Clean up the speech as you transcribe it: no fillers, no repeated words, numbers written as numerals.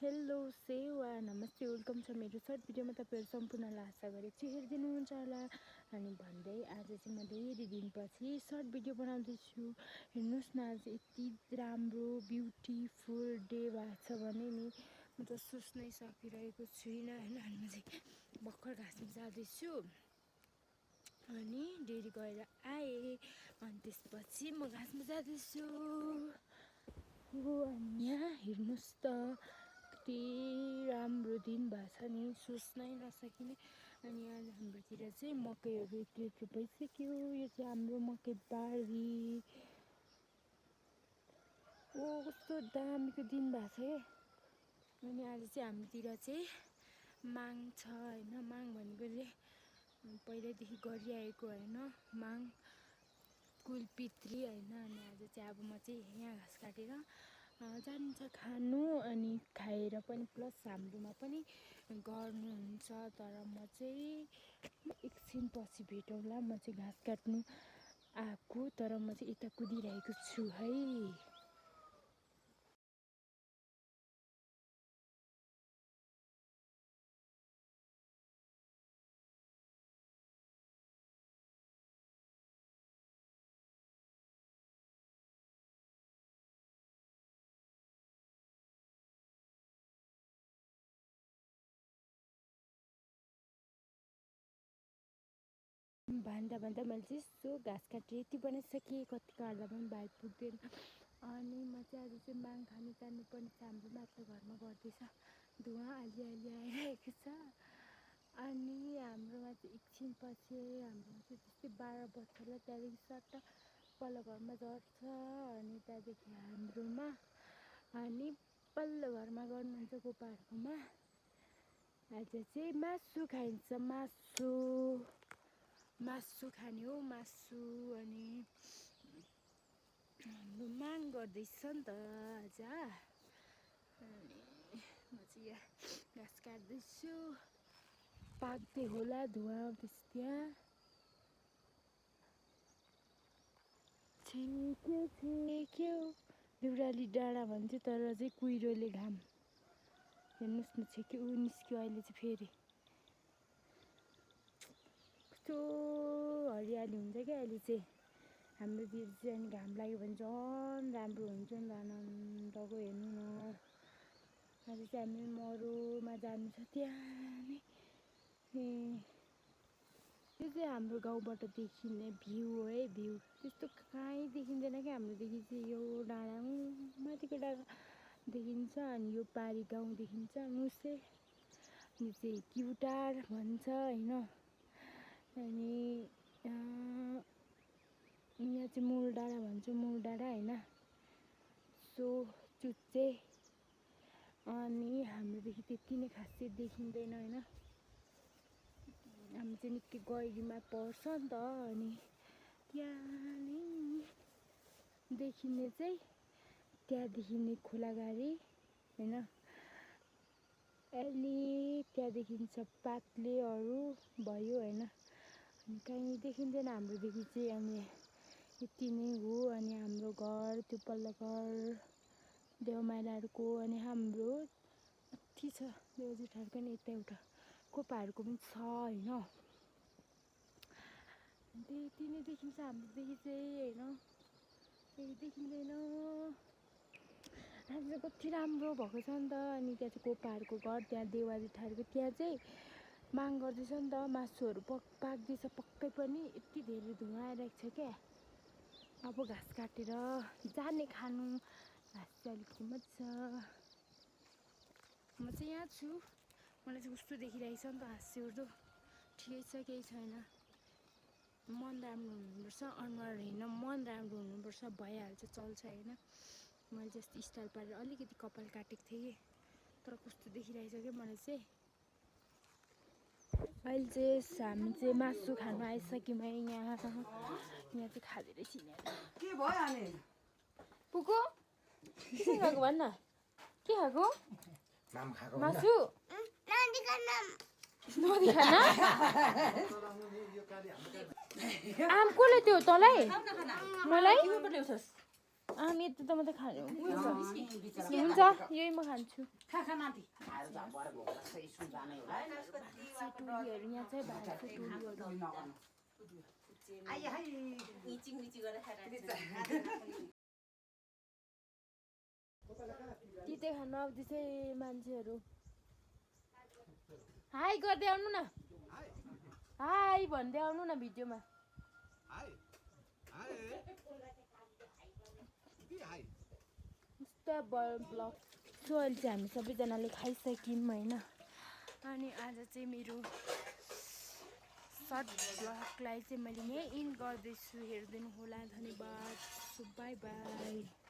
Hello सेवा नमस्ते welcome छ मेरो सर्ट भिडियोमा तपाईँहरू सम्पूर्णलाई आशा गरेको छु हेरिदिनुहुन्छ होला अनि भन्दै आज चाहिँ म धेरै दिनपछि सर्ट भिडियो बनाउँदैछु। हेर्नुहोस् न आज यति राम्रो ब्युटिफुल डे भएको छ भने नि म त सोच्नै सकिरहेको छुइनँ होइन। अनि म चाहिँ भर्खर घाँसमा जाँदैछु अनि डेरी गएर आएँ अनि त्यसपछि म घाँसमा जाँदैछु हो। अनि यहाँ हेर्नुहोस् त कति राम्रो दिन भएको छ नि सोच्नै नसकिने। अनि आज हाम्रोतिर चाहिँ मकैहरू यत्रो भइसक्यो। यो चाहिँ हाम्रो मकै बारी ओ कस्तो दामीको दिन भएको छ क्या। अनि आज चाहिँ हाम्रोतिर चाहिँ माग छ होइन। माग भनेको चाहिँ पहिल्यैदेखि गरिआएको होइन माग कुलपित्री होइन। अनि आज चाहिँ अब म चाहिँ यहाँ घाँस काटेर जान्छ खानु अनि खाएर पनि प्लस हाम्रोमा पनि गर्नुहुन्छ। तर म चाहिँ एकछिन पछि भेटौँला। म चाहिँ घाँस काट्नु आएको तर म चाहिँ यता कुदिरहेको छु है। भन्दा मैले चाहिँ यसो घाँस काटेर यति बनाइसकेँ कति काट्दा पनि भाइ पुग्दैन। अनि म चाहिँ आज चाहिँ माग खानु जानुपर्ने छ। हाम्रो माथिल्लो घरमा गर्दैछ धुवा अलि आइरहेको छ। अनि हाम्रोमा चाहिँ एकछिन पछि हाम्रोमा चाहिँ त्यस्तै 12 बज्छ होला। त्यहाँदेखि सट्ट पल्लो घरमा झर्छ अनि त्यहाँदेखि हाम्रोमा अनि पल्लो घरमा गर्नुहुन्छ गोपाहरूकोमा आज चाहिँ मासु खाइन्छ। मासु खाने हो मासु। अनि हाम्रो माग गर्दैछ नि त आज। अनि म चाहिँ यहाँ घाँस काट्दैछु पाक्दै होला धुवा आउँदैछ त्यहाँ छेक्यो देउराली डाँडा भन्थ्यो तर चाहिँ कुहिरोले घाम हेर्नुहोस् न छेक्यो ऊ निस्क्यो अहिले चाहिँ फेरि कस्तो हरियाली हुन्छ क्या अहिले चाहिँ हाम्रोतिर चाहिँ। अनि घाम लाग्यो भने झन् राम्रो हुन्छ नि त आनन्दको हेर्नु न। आज चाहिँ हामी मरोमा जानु छ त्यहाँ नै। यो चाहिँ हाम्रो गाउँबाट देखिने भ्यू हो है भ्यू त्यस्तो कहीँ देखिँदैन क्या हाम्रोदेखि चाहिँ। यो डाँडा माथिको डाँडा देखिन्छ अनि यो पारी गाउँ देखिन्छ मुसे यो चाहिँ क्युटार भन्छ होइन। अनि यहाँ चाहिँ मूल डाँडा भन्छ मूल डाँडा होइन सो चुच्चे। अनि हाम्रोदेखि त्यति नै खासै देखिँदैन होइन। हामी चाहिँ निकै गहिरीमा पर्छ नि त। अनि त्यहाँ नै देखिने चाहिँ त्यहाँ देखिने खोलागाडी होइन। अनि त्यहाँ देखिन्छ पात्लेहरू भयो होइन। अनि कहीँ देखिँदैन हाम्रोदेखि चाहिँ। अनि यति नै हो। अनि हाम्रो घर त्यो पल्लो घर देवमालाहरूको अनि हाम्रो माथि छ देउजुठारको नि यता एउटा कोपाहरूको पनि छ होइन। त्यति नै देखिन्छ हाम्रोदेखि चाहिँ होइन केही देखिँदैन। आज कति राम्रो भएको छ नि त। अनि त्यहाँ चाहिँ कोपाहरूको घर त्यहाँ देवाजुठारको त्यहाँ चाहिँ माग गर्दैछ नि त मासुहरू पाक्दैछ पक्कै पनि यति धेरै धुवा आइरहेको छ क्या। अब घाँस काटेर जाने खानु घाँस चाहिँ अलिकति मजा। म चाहिँ यहाँ छु मलाई चाहिँ कस्तो देखिरहेको छ नि त हाँस्योहरू ठिकै छ केही छैन। मन राम्रो हुनुपर्छ अनुहार होइन मन राम्रो हुनुपर्छ भइहाल्छ चल्छ होइन। मैले जस्तो स्टाइल पारेर अलिकति कपाल काटेको थिएँ तर कस्तो देखिरहेछ क्या मलाई चाहिँ। अहिले चाहिँ हामी चाहिँ मासु खानु आइसक्यौँ है यहाँ चाहिँ खाँदै रहेछ के भयो पुगो के खाएको भन् न के खाएको मासु नदी खाना आम कसले त्यो तँलाई मलाई यति त मात्रै खानु हुन्छ यही म खान्छु टुलीहरू यहाँ चाहिँ भएको तिते खानु आउँदैछ मान्छेहरू हाई गर्दै आउनु न हाई भन्दै आउनु न भिडियोमा ब्लग सो अहिले चाहिँ हामी सबैजनाले खाइसक्यौँ होइन अनि आज चाहिँ मेरो सर्ट ब्लगलाई चाहिँ मैले यहीँ इन गर्दैछु हेरिदिनु होला धन्यवाद बाई बाई